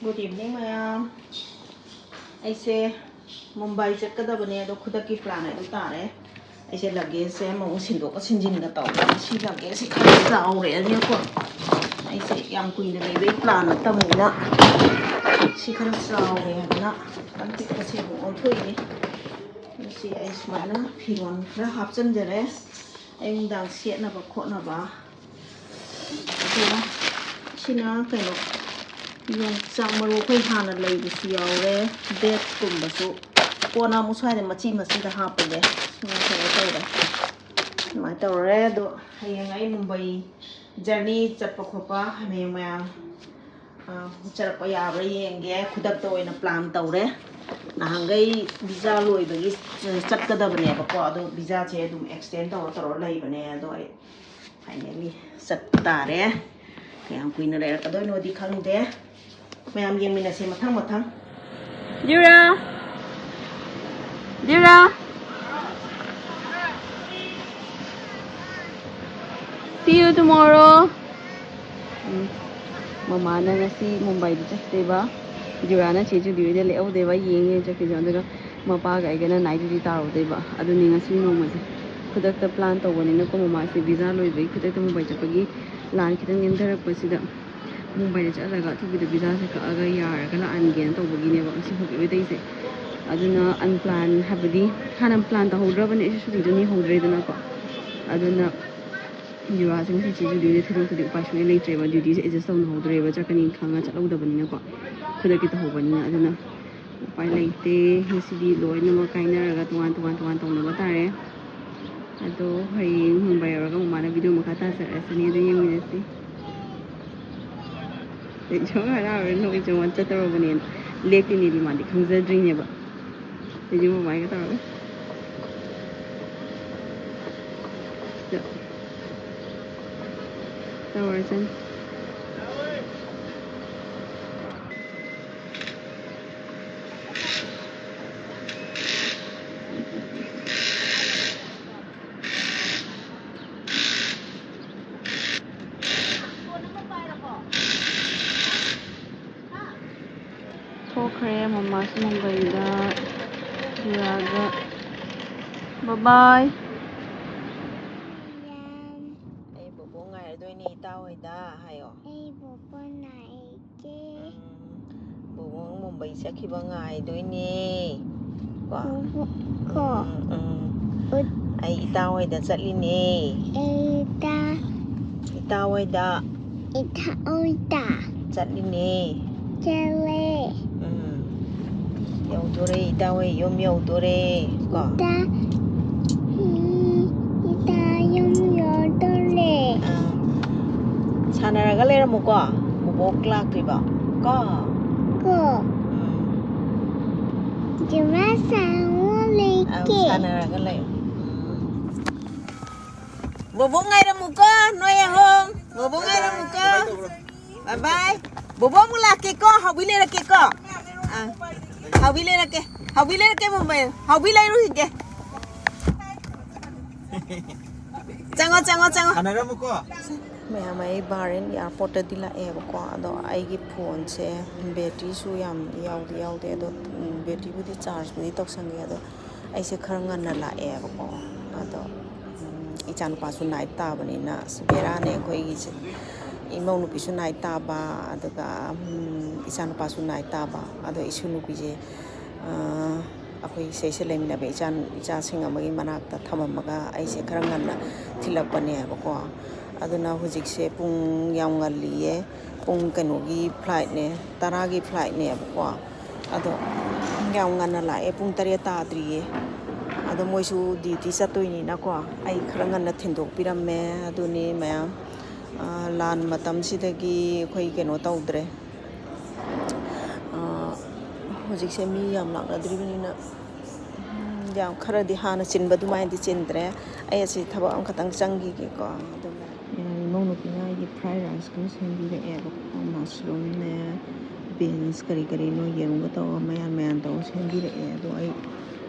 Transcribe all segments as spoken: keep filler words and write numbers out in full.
Good evening, ꯃꯌꯥꯝ꯫ ꯑꯩꯁꯦ ꯃꯨꯝꯕꯥꯏ ꯆꯠꯀꯗꯕꯅꯦ, ꯑꯗꯣ ꯈꯨꯗꯛꯀꯤ plan ꯍꯥꯏꯗꯨ ꯇꯥꯔꯦ꯫ ꯑꯩꯁꯦ luggage ꯁꯦ ꯑꯃꯨꯛ ꯁꯤꯟꯗꯣꯛꯀ ꯁꯤꯟꯖꯤꯟꯒ ꯇꯧꯕ꯫ ꯁꯤ luggage ꯁꯤ ꯈꯔ ꯆꯥꯎꯔꯦ, ꯑꯗꯨꯅꯀꯣ ꯑꯩꯁꯦ ꯌꯥꯝ ꯀꯨꯏꯅ ꯂꯩꯕꯒꯤ plan ꯅꯠꯇꯕꯅꯤꯅ ꯁꯤ ꯈꯔ ꯆꯥꯎꯔꯦ ꯍꯥꯏꯗꯅ ꯈꯤꯇꯪ ꯄꯤꯛꯄꯁꯦ ꯑꯃꯨꯛ ꯑꯣꯟꯊꯣꯛꯏꯅꯤ꯫ ꯁꯤ ꯑꯩ ꯁꯨꯃꯥꯏꯅ ꯐꯤꯔꯣꯜ ꯈꯔ ꯍꯥꯞꯆꯤꯟꯖꯔꯦ, ꯑꯌꯨꯛ ꯅꯨꯡꯗꯥꯡ ꯁꯦꯠꯅꯕ ꯈꯣꯠꯅꯕ꯫ ꯑꯗꯨꯒ ꯁꯤꯅ ꯀꯩꯅꯣ, ꯌꯣꯡꯆꯥꯛ ꯃꯔꯨ ꯑꯩꯈꯣꯏ ꯍꯥꯟꯅ ꯂꯩꯕꯁꯨ ꯌꯥꯎꯔꯦ, dates ꯀꯨꯝꯕꯁꯨ꯫ ꯀꯣꯟꯅ ꯑꯃꯨꯛ ꯁ꯭ꯋꯥꯏꯗ ꯃꯆꯤ ꯃꯆꯤꯗ ꯍꯥꯞꯄꯒꯦ꯫ ꯁꯨꯃꯥꯏꯅ ꯀꯩꯅꯣ ꯇꯧꯔꯦ, ꯑꯗꯨꯃꯥꯏꯅ ꯇꯧꯔꯦ꯫ ꯑꯗꯣ ꯍꯌꯦꯡ ꯑꯩ ꯃꯨꯝꯕꯩ journey ꯆꯠꯄ ꯈꯣꯠꯄ ꯍꯌꯦꯡ ꯃꯌꯥꯝ, ꯑ, ꯆꯠꯂꯛꯄ ꯌꯥꯕ꯭ꯔꯥ ꯌꯦꯡꯒꯦ꯫ ꯈꯨꯗꯛꯇ ꯑꯣꯏꯅ plan ꯇꯧꯔꯦ꯫ ꯅꯍꯥꯟꯈꯩ visa ꯂꯣꯏꯕꯒꯤ ꯆꯠꯀꯗꯕꯅꯦꯕꯀꯣ, ꯑꯗꯣ visa ꯁꯦ ꯑꯗꯨꯝ extend ꯇꯧꯔ ꯇꯧꯔ ꯂꯩꯕꯅꯦ꯫ ꯑꯗꯣ ꯑꯩ finally ꯆꯠꯄ ꯇꯥꯔꯦ꯫ ꯀꯌꯥꯝ ꯀꯨꯏꯅ ꯂꯩꯔꯛꯀꯗꯣꯏꯅꯣꯗꯤ ꯈꯪꯗꯦ꯫ ꯃꯌꯥꯝ ꯌꯦꯡꯃꯤꯟꯅꯁꯦ ꯃꯊꯪ ꯃꯊꯪ꯫ ꯗ꯭ꯌꯨꯔꯥ! ꯗ꯭ꯌꯨꯔꯥ! See you tomorrow. ꯎꯝ꯫ ꯃꯃꯥꯅ ꯉꯁꯤ ꯃꯨꯝꯕꯥꯏꯗ ꯆꯠꯇꯣꯏꯕ꯫ ꯗ꯭ꯌꯨꯔꯥꯅ ꯆꯦ ꯖꯨꯂꯤ ꯍꯣꯏꯗ ꯂꯦꯛꯍꯧꯗꯣꯏꯕ, ꯌꯦꯡꯉꯦ ꯆꯠꯈꯤꯗꯣ꯫ ꯑꯗꯨꯒ ꯃꯄꯥꯒ ꯑꯩꯒꯅ night duty ꯇꯥꯔꯨꯗꯣꯏꯕ꯫ ꯑꯗꯨꯅꯤ ꯉꯁꯤ ꯅꯣꯡꯃꯁꯦ꯫ ꯈꯨꯗꯛꯇ plan ꯇꯧꯕꯅꯤꯅꯀꯣ, ꯃꯃꯥꯁꯦ visa ꯂꯣꯏꯕꯒꯤ ꯈꯨꯗꯛꯇ ꯃꯨꯝꯕꯥꯏ ꯆꯠꯄꯒꯤ line ꯈꯤꯇꯪ ꯅꯦꯝꯊꯔꯛꯄꯁꯤꯗ ꯃꯨꯝꯕꯥꯏꯗ ꯆꯠꯂꯒ ꯑꯊꯨꯕꯤꯗ visa ꯁꯦ ꯀꯛꯑꯒ ꯌꯥꯔꯒ ꯂꯥꯛꯍꯟꯒꯦꯅ ꯇꯧꯕꯒꯤꯅꯦꯕ ꯉꯁꯤ ꯍꯧꯒꯠꯂꯣꯏꯗꯣꯏꯁꯦ꯫ ꯑꯗꯨꯅ unplanned ꯍꯥꯏꯕꯗꯤ ꯍꯥꯟꯅ plan ꯇꯧꯍꯧꯗ꯭ꯔꯕꯅꯦ, ꯑꯩꯁꯨ ꯁꯨꯇꯤꯗꯣ ꯅꯤꯍꯧꯗ꯭ꯔꯦꯗꯅꯀꯣ꯫ ꯑꯗꯨꯅ ꯌꯨꯔꯥꯁꯦ ꯉꯁꯤ ꯆꯦ ꯖꯨꯂꯤꯗ ꯊꯤꯗꯣꯛꯇꯗꯤ ꯎꯄꯥꯏ ꯁꯨꯡꯂꯩ ꯂꯩꯇ꯭ꯔꯦꯕ, duty ꯁꯦ adjust ꯇꯧꯅꯍꯧꯗ꯭ꯔꯦꯕ, ꯆꯠꯀꯅꯤ ꯈꯪꯉ ꯆꯠꯍꯧꯗꯕꯅꯤꯅꯀꯣ, ꯈꯨꯗꯛꯀꯤ ꯇꯧꯍꯧꯕꯅꯤꯅ꯫ ꯑꯗꯨꯅ ꯎꯄꯥꯏ ꯂꯩꯇꯦ, ꯉꯁꯤꯗꯤ ꯂꯣꯏꯅꯃꯛ ꯀꯥꯏꯅꯔꯒ ꯇꯣꯉꯥꯟ ꯇꯣꯉꯥꯟ ꯇꯣꯉꯥꯟ ꯇꯧꯅꯕ ꯇꯥꯔꯦ꯫ ꯑꯗꯣ ꯍꯌꯦꯡ ꯃꯨꯝꯕꯥꯏ ꯌꯧꯔꯒ ꯃꯃꯥꯅ video ꯃꯈꯥ ꯇꯥꯖꯔꯛꯑꯁꯅꯤ, ꯑꯗꯨ ꯌꯦꯡꯃꯤꯟꯅꯁꯤ꯫ ꯑꯩ ꯁꯨꯝ ꯍꯔꯥꯎꯔꯦ, ꯅꯣꯛꯏ ꯆꯪꯉꯣ ꯆꯠꯇꯧꯔꯕꯅꯦꯅ꯫ ꯂꯦꯞꯇꯣꯏꯅꯦꯗꯤ ꯃꯥꯗꯤ ꯈꯪꯖꯗ꯭ꯔꯤꯅꯦꯕ꯫ ꯑꯩꯗꯤ ꯃꯃꯥꯏꯒ ꯇꯧꯔꯒ꯫ ꯁꯤꯗ ꯇꯧꯔꯁꯅꯤ꯫ ꯊꯣꯛꯈ꯭ꯔꯦ ꯃꯃꯥꯁꯨ ꯃꯨꯝꯕꯩꯗ ꯊꯤꯔꯛꯑꯒ꯫ ꯕꯕꯥꯏ꯫ ꯑꯩ ꯕꯣꯕꯣꯛ ꯉꯥꯏꯔꯗꯣꯏꯅꯦ ꯏꯇꯥ ꯍꯣꯏꯗ ꯍꯥꯏꯌꯣ꯫ ꯑꯩ ꯕꯣꯕꯣꯛ ꯉꯥꯏꯒꯦ꯫ ꯎꯝ, ꯕꯣꯕꯣꯛ ꯃꯨꯝꯕꯩ ꯆꯠꯈꯤꯕ ꯉꯥꯏꯗꯣꯏꯅꯦ꯫ ꯀꯣ? ꯕꯣꯕꯣꯛ ꯀꯣ? ꯎꯝ, ꯎꯝ꯫ ꯎꯠ- ꯑꯩ ꯏꯇꯥ ꯍꯣꯏꯗ ꯆꯠꯂꯤꯅꯦ꯫ ꯑꯩ ꯏꯇꯥ ꯏꯇꯥ ꯍꯣꯏꯗ꯫ ꯏꯇꯥ ꯍꯣꯏꯗ꯫ ꯆꯠꯂꯤꯅꯦ꯫ ꯆꯠꯂꯦ꯫ ꯎꯝ꯫ ꯌꯧꯗꯣꯔꯦ, ꯏꯇꯥ ꯍꯣꯏ ꯌꯨꯝ ꯌꯧꯗꯣꯔꯦ꯫ ꯀꯣ? ꯏꯇꯥ, ꯎꯝ, ꯏꯇꯥ ꯌꯨꯝ ꯌꯧꯗꯣꯔꯦ꯫ ꯑꯥ꯫ ꯁꯥꯟꯅꯔꯒ ꯂꯩꯔꯝꯃꯨꯀꯣ꯫ ꯕꯣꯕꯣꯛ ꯂꯥꯛꯇ꯭ꯔꯤꯕ꯫ ꯀꯣ? ꯀꯣ? ꯎꯝ꯫ ꯖꯨꯃꯥ ꯁꯥꯡꯉꯣ ꯑꯥ, ꯂꯩꯀꯦ꯫ ꯁꯥꯟꯅꯔꯒ ꯂꯩ꯫ ꯎꯝ꯫ ꯕꯣꯕꯣꯛ ꯉꯥꯏꯔꯝꯃꯨꯀꯣ, ꯅꯣꯏ ꯑꯍꯨꯝ꯫ ꯕꯣꯕꯣꯛ ꯉꯥꯏꯔꯝꯃꯨꯀꯣ꯫ ꯕꯥꯏ ꯕꯥꯏ꯫ ꯕꯣꯕꯣꯛ ꯑꯃꯨꯛ ꯂꯥꯛꯀꯦꯀꯣ, ꯍꯥꯎꯕꯤ ꯂꯩꯔꯛꯀꯦꯀꯣ꯫ ꯑꯥ꯫ ꯍꯥꯎꯕꯤ ꯂꯩꯔꯛꯀꯦ꯫ ꯍꯥꯎꯕꯤ ꯂꯩꯔꯛꯀꯦ, ꯃꯨꯝꯕꯩ꯫ ꯍꯥꯎꯕꯤ ꯂꯩꯔꯨꯈꯤꯒꯦ꯫ ꯆꯪꯉꯣ, ꯆꯪꯉꯣ, ꯆꯪꯉꯣ꯫ ꯁꯥꯟꯅꯔꯝꯃꯨꯀꯣ꯫ ꯃꯌꯥꯝ, ꯑꯩ ꯕꯍꯔꯦꯟ ꯑꯦꯌꯥꯔꯄꯣꯔꯠꯇꯗꯤ ꯂꯥꯛꯑꯦꯕꯀꯣ, ꯑꯗꯣ ꯑꯩꯒꯤ ꯐꯣꯟꯁꯦ ꯕꯦꯇ꯭ꯔꯤꯁꯨ ꯌꯥꯝ ꯌꯥꯎꯗꯤ ꯌꯥꯎꯗꯦ, ꯑꯗꯣ, ꯎꯝ, ꯕꯦꯇ꯭ꯔꯤꯕꯨꯗꯤ ꯆꯥꯔꯖꯄꯨꯗꯤ ꯇꯧꯁꯟꯒꯦ, ꯑꯗꯣ ꯑꯩꯁꯦ ꯈꯔ ꯉꯟꯅ ꯂꯥꯛꯑꯦꯕꯀꯣ꯫ ꯑꯗꯣ, ꯎꯝ, ꯏꯆꯥꯅꯨꯄꯥꯁꯨ ꯅꯥꯏꯠ ꯇꯥꯕꯅꯤꯅ ꯑꯁ ꯕꯦꯔꯥꯅꯦ ꯑꯩꯈꯣꯏꯒꯤꯁꯦ꯫ ꯏꯃꯧ ꯅꯨꯄꯤꯁꯨ ꯅꯥꯏꯠ ꯇꯥꯕ, ꯑꯗꯨꯒ, ꯎꯝ, ꯏꯆꯥꯅꯨꯄꯥꯁꯨ ꯅꯥꯏꯠ ꯇꯥꯕ꯫ ꯑꯗꯣ ꯏꯁꯨ ꯅꯨꯄꯤꯁꯦ, ꯑ, ꯑꯩꯈꯣꯏ ꯁꯤꯁꯦ ꯂꯩꯃꯤꯟꯅꯕ ꯏꯆꯥ, ꯏꯆꯥꯁꯤꯡ ꯑꯃꯒꯤ ꯃꯅꯥꯛꯇ ꯊꯝꯃꯝꯃꯒ ꯑꯩꯁꯦ ꯈꯔ ꯉꯟꯅ ꯊꯤꯜꯂꯛꯄꯅꯦꯕꯀꯣ꯫ ꯑꯗꯨꯅ ꯍꯧꯖꯤꯛꯁꯦ ꯄꯨꯡ ꯌꯥꯝ ꯉꯜꯂꯤꯌꯦ꯫ ꯄꯨꯡ ꯀꯩꯅꯣꯒꯤ ꯐ꯭ꯂꯥꯏꯠꯅꯦ, ꯇꯔꯥꯒꯤ ꯐ꯭ꯂꯥꯏꯠꯅꯦꯕꯀꯣ꯫ ꯑꯗꯣ ꯌꯥꯝ ꯉꯟꯅ ꯂꯥꯛꯑꯦ, ꯄꯨꯡ ꯇꯔꯦꯠ ꯇꯥꯗ꯭ꯔꯤꯌꯦ꯫ ꯑꯗꯣ ꯃꯣꯏꯁꯨ ꯗ꯭ꯌꯨꯇꯤ ꯆꯠꯇꯣꯏꯅꯤꯅꯀꯣ, ꯑꯩ ꯈꯔ ꯉꯟꯅ ꯊꯤꯟꯗꯣꯛꯄꯤꯔꯝꯃꯦ꯫ ꯑꯗꯨꯅꯤ ꯃꯌꯥꯝ, ꯑ, ꯂꯥꯟ ꯃꯇꯝꯁꯤꯗꯒꯤ ꯑꯩꯈꯣꯏ ꯀꯩꯅꯣ ꯇꯧꯗ꯭ꯔꯦ꯫ ꯑ, ꯍꯧꯖꯤꯛꯁꯦ ꯃꯤ ꯌꯥꯝ ꯂꯥꯛꯅꯗ꯭ꯔꯤꯕꯅꯤꯅ, ꯎꯝ, ꯌꯥꯝ ꯈꯔꯗꯤ ꯍꯥꯟꯅ ꯆꯤꯟꯕ ꯑꯗꯨꯃꯥꯏꯅꯗꯤ ꯆꯤꯟꯗ꯭ꯔꯦ꯫ ꯑꯩ ꯑꯁꯤ ꯊꯕꯛ ꯑꯃꯈꯛꯇꯪ ꯆꯪꯈꯤꯒꯦꯀꯣ꯫ ꯑꯗꯨꯅ ꯏꯃꯧ ꯅꯨꯄꯤꯅ ꯑꯩꯒꯤ ꯐ꯭ꯔꯥꯏ ꯔꯥꯏꯁ ꯈꯔ ꯁꯦꯝꯕꯤꯔꯛꯑꯦꯕꯀꯣ, ꯃꯁꯔꯨꯝꯅꯦ, ꯕꯤꯟꯁ ꯀꯔꯤ ꯀꯔꯤꯅꯣ ꯌꯦꯔꯨꯝꯒ ꯇꯧꯔꯒ ꯃꯌꯥꯟ ꯃꯌꯥꯟ ꯇꯧꯔꯒ ꯁꯦꯝꯕꯤꯔꯛꯑꯦ꯫ ꯑꯗꯣ ꯑꯩ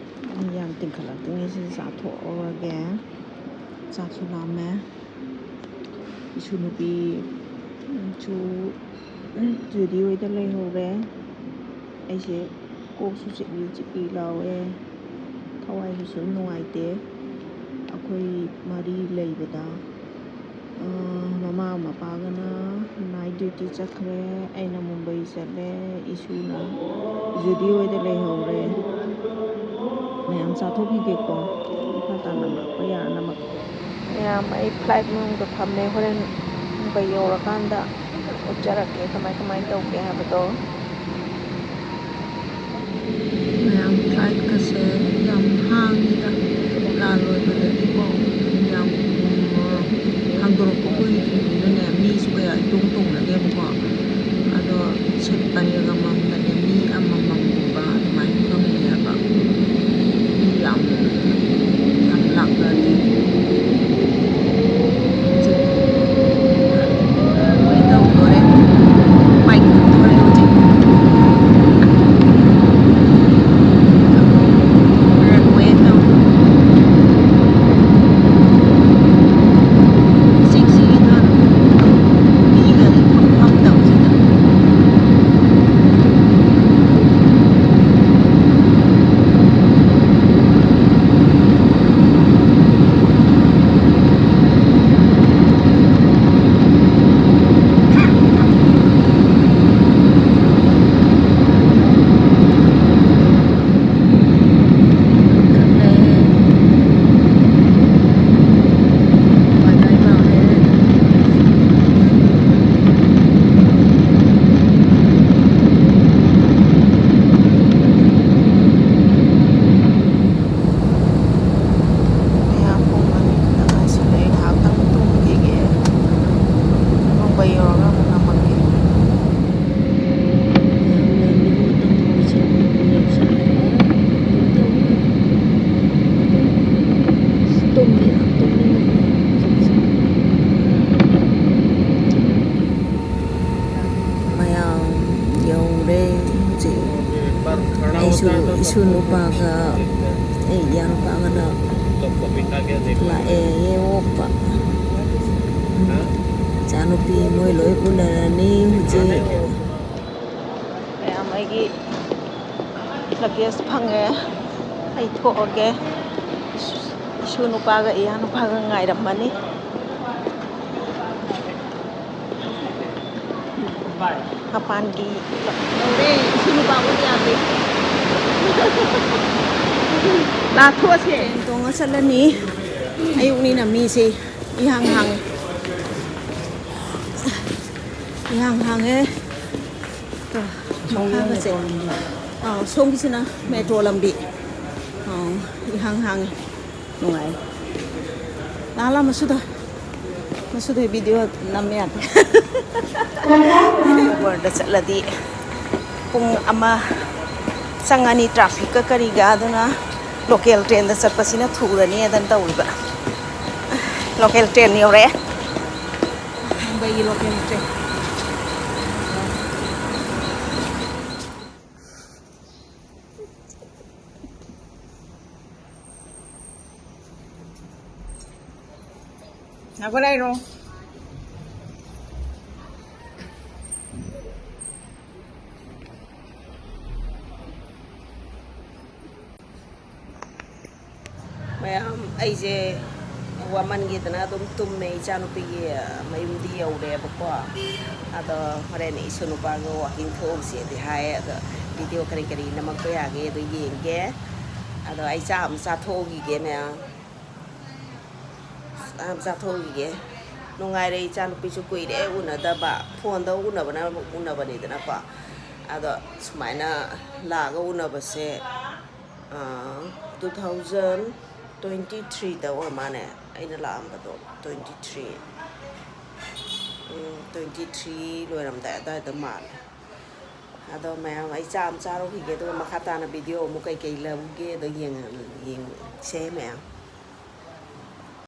ꯌꯥꯝ ꯇꯤꯡꯈꯠꯂꯛꯇ꯭ꯔꯤꯉꯩ ꯁꯤꯗ ꯆꯥꯊꯣꯛꯍꯧꯔꯒꯦ꯫ ꯆꯥꯛꯁꯨ ꯂꯥꯝꯃꯦ꯫ ꯏꯁꯨ ꯅꯨꯄꯤꯁꯨ ꯖꯦꯗꯤ ꯍꯣꯏꯗ ꯂꯩꯍꯧꯔꯦ꯫ ꯑꯩꯁꯦ ꯀꯣꯛꯁꯨ ꯆꯤꯛꯂꯤ ꯆꯤꯛꯂꯤ ꯂꯥꯎꯋꯦ, ꯊꯋꯥꯏꯁꯨ ꯁꯨꯝ ꯅꯨꯡꯉꯥꯏꯇꯦ꯫ ꯑꯩꯈꯣꯏ ꯃꯔꯤ ꯂꯩꯕꯗ, ꯑ, ꯃꯃꯥ ꯃꯄꯥꯒꯅ night duty ꯆꯠꯈ꯭ꯔꯦ, ꯑꯩꯅ ꯃꯨꯝꯕꯩ ꯆꯠꯂꯦ, ꯏꯁꯨꯅ ꯖꯨꯗꯤ ꯍꯣꯏꯗ ꯂꯩꯍꯧꯔꯦ꯫ ꯃꯌꯥꯝ ꯆꯥꯊꯣꯛꯈꯤꯒꯦꯀꯣ, ꯃꯈꯥ ꯇꯥꯅ ꯂꯥꯛꯄ ꯌꯥꯅꯕ꯫ ꯃꯌꯥꯝ, ꯑꯩ flight ꯃꯅꯨꯡꯗ ꯐꯝꯃꯦ, ꯍꯣꯔꯦꯟ ꯃꯨꯝꯕꯩ ꯌꯧꯔꯀꯥꯟꯗ ꯎꯠꯆꯔꯛꯀꯦ ꯀꯃꯥꯏ ꯀꯃꯥꯏ ꯇꯧꯒꯦ ꯍꯥꯏꯕꯗꯣ꯫ ꯃꯌꯥꯝ, flightꯀꯁꯦ ꯌꯥꯝ ꯍꯥꯡꯉꯤꯗ, ꯂꯥꯜ ꯑꯣꯏꯕꯗꯒꯤꯀꯣ꯫ ꯌꯥꯝ, ꯎꯝ, ꯍꯥꯡꯗꯣꯔꯛꯄ ꯀꯨꯏꯗ꯭ꯔꯤꯕꯅꯤꯅꯅꯦ, ꯃꯤꯁꯨ ꯀꯌꯥ ꯏꯇꯣꯡ ꯇꯣꯡꯅꯗꯦꯕꯀꯣ꯫ ꯑꯗꯣ seat ꯄꯔꯦꯡ ꯑꯃꯃꯝꯗꯅꯦ ꯃꯤ ꯑꯃꯃꯝꯒꯨꯝꯕ ꯑꯗꯨꯃꯥꯏꯅ ꯐꯝꯃꯤꯅꯦꯕ꯫ ꯃꯤ ꯌꯥꯝ, ꯌꯥꯝ ꯂꯥꯛꯅꯔꯤ꯫ ꯍꯧꯖꯤꯛ runway ꯇꯧꯗꯣꯔꯦ꯫ ꯄꯥꯏꯒꯗꯧꯔꯦ ꯍꯧꯖꯤꯛ꯫ Runway ꯇꯧ-, ꯍꯧꯖꯤꯛꯁꯤꯗ ꯃꯤꯒꯁꯦ ꯄꯪꯐꯝ ꯇꯧꯁꯤꯗ꯫ ꯃꯌꯥꯝ ꯄꯨꯡ ꯑꯅꯤ ꯈꯛꯇ ꯉꯥꯏꯁꯜꯂꯛꯑꯦ꯫ ꯉꯥꯏꯍꯥꯛꯇꯪ ꯇꯨꯝꯈꯤꯒꯦ꯫ ꯃꯨꯝꯕꯩ ꯌꯧꯔꯒ ꯑꯃꯨꯛ ꯅꯝꯃꯛꯀꯦ꯫ ꯌꯥꯝꯅ ꯅꯤꯉꯣꯜ ꯇꯝꯕ ꯃꯤꯁꯛ ꯑꯃ ꯌꯧꯁꯜꯂꯛꯑꯦ꯫ ꯇꯨꯝꯃꯤ, ꯌꯥꯝ ꯇꯨꯝꯅꯤꯡꯉꯦ ꯍꯧꯖꯤꯛꯁꯦ꯫ ꯃꯌꯥꯝ ꯌꯧꯔꯦ ꯍꯧꯖꯤꯛ꯫ ꯑꯩꯁꯨ ꯏꯁꯨ ꯅꯨꯄꯥꯒ ꯑꯩ ꯏꯌꯥ ꯅꯨꯄꯥꯒꯅ ꯂꯥꯛꯑꯦ, ꯌꯦ ꯑꯣꯛꯄ꯫ ꯏꯆꯥꯅꯨꯄꯤ ꯃꯣꯏ ꯂꯣꯏ ꯎꯅꯔꯅꯤ ꯍꯧꯖꯤꯛ꯫ ꯃꯌꯥꯝ, ꯑꯩꯒꯤ ꯂꯒꯦꯖ ꯐꯪꯉꯦ꯫ ꯑꯩ ꯊꯣꯛꯑꯒꯦ꯫ ꯏꯁꯨ ꯅꯨꯄꯥꯒ ꯏꯌꯥ ꯅꯨꯄꯥꯒ ꯉꯥꯏꯔꯝꯃꯅꯤ꯫ ꯃꯄꯥꯟꯒꯤ ꯂꯧꯔꯦ꯫ ꯏꯁꯨ ꯅꯨꯄꯥ ꯎꯠ ꯌꯥꯗꯦ꯫ ꯂꯥꯊꯣꯛꯑꯁꯦ꯫ ꯇ꯭ꯔꯦꯟ ꯇꯣꯡꯉ ꯆꯠꯂꯅꯤ꯫ ꯑꯌꯨꯛꯅꯤꯅ ꯃꯤꯁꯦ ꯏꯍꯥꯡ ꯍꯥꯡꯉꯦ꯫ ꯏꯍꯥꯡ ꯍꯥꯡꯉꯦ꯫ ꯃꯈꯥꯒꯁꯦ꯫ ꯑꯥꯎ, ꯁꯣꯝꯒꯤꯁꯤꯅ ꯃꯦꯇ꯭ꯔꯣ ꯂꯝꯕꯤ꯫ ꯑꯥꯎ, ꯏꯍꯥꯡ ꯍꯥꯡꯉꯦ꯫ ꯅꯨꯡꯉꯥꯏ꯫ ꯂꯥ, ꯂꯥ, ꯃꯁꯨꯗ꯫ ꯃꯁꯨꯗ ꯚꯤꯗꯤꯑꯣ ꯅꯝ ꯌꯥꯗꯦ꯫ ꯎꯕꯔꯗ ꯆꯠꯂꯗꯤ ꯄꯨꯡ ꯑꯃ ꯆꯪꯉꯅꯤ, ꯇ꯭ꯔꯥꯐꯤꯛꯀ ꯀꯔꯤꯒ꯫ ꯑꯗꯨꯅ ꯂꯣꯀꯦꯜ ꯇ꯭ꯔꯦꯟꯗ ꯆꯠꯄꯁꯤꯅ ꯊꯨꯔꯅꯤ ꯑꯗꯨꯅ ꯇꯧꯔꯤꯕ꯫ ꯂꯣꯀꯦꯜ ꯇ꯭ꯔꯦꯟ ꯌꯧꯔꯛꯑꯦ꯫ ꯃꯨꯝꯕꯩꯒꯤ ꯂꯣꯀꯦꯜ ꯇ꯭ꯔꯦꯟ꯫ ꯉꯥꯏꯈꯣ ꯂꯩꯔꯣ꯫ ꯃꯌꯥꯝ, ꯑꯩꯁꯦ ꯋꯥꯃꯟꯈꯤꯗꯅ ꯑꯗꯨꯝ ꯇꯨꯝꯃꯦ꯫ ꯏꯆꯥꯅꯨꯄꯤꯒꯤ ꯃꯌꯨꯝꯗꯤ ꯌꯧꯔꯦꯕꯀꯣ꯫ ꯑꯗꯣ ꯍꯣꯔꯦꯟ ꯏꯁꯨ ꯅꯨꯄꯥꯒ ꯋꯥꯛꯀꯤꯡ ꯊꯣꯛꯎꯁꯦꯗꯤ ꯍꯥꯏ꯫ ꯑꯗꯣ ꯚꯤꯗꯤꯑꯣ ꯀꯔꯤ ꯀꯔꯤ ꯅꯝꯃꯛꯄ ꯌꯥꯒꯦ ꯑꯗꯨ ꯌꯦꯡꯒꯦ꯫ ꯑꯗꯣ ꯑꯩ ꯆꯥꯛ ꯑꯃ ꯆꯥꯊꯣꯛꯎꯈꯤꯒꯦ ꯃꯌꯥꯝ꯫ ꯆꯥꯛ ꯑꯃ ꯆꯥꯊꯣꯛꯎꯈꯤꯒꯦ꯫ ꯅꯨꯡꯉꯥꯏꯔꯦ, ꯏꯆꯥꯅꯨꯄꯤꯁꯨ ꯀꯨꯏꯔꯦ ꯎꯅꯗꯕ꯫ ꯐꯣꯟꯗ ꯎꯅꯕꯅ ꯎꯅꯕꯅꯤꯗꯅꯀꯣ꯫ ꯑꯗꯣ ꯁꯨꯃꯥꯏꯅ ꯂꯥꯛꯑꯒ ꯎꯅꯕꯁꯦ, ꯑꯥ, two thousand twenty threeꯗ ꯑꯣꯏꯔ ꯃꯥꯅꯦ ꯑꯩꯅ ꯂꯥꯛꯑꯝꯕꯗꯣ꯫ Twenty three, ꯎꯝ, twenty three ꯂꯣꯏꯔꯝꯗꯥꯏ ꯑꯗꯨꯋꯥꯏꯗ ꯃꯥꯜꯂꯦ꯫ ꯑꯗꯣ ꯃꯌꯥꯝ, ꯑꯩ ꯆꯥꯛ ꯑꯃ ꯆꯥꯔꯨꯈꯤꯒꯦ, ꯑꯗꯨꯒ ꯃꯈꯥ ꯇꯥꯅ ꯚꯤꯗꯤꯑꯣ ꯑꯃꯨꯛ ꯀꯩꯀꯩ ꯂꯧꯒꯦꯗꯣ ꯌꯦꯡꯉ-, ꯌꯦꯡꯁꯦ ꯃꯌꯥꯝ꯫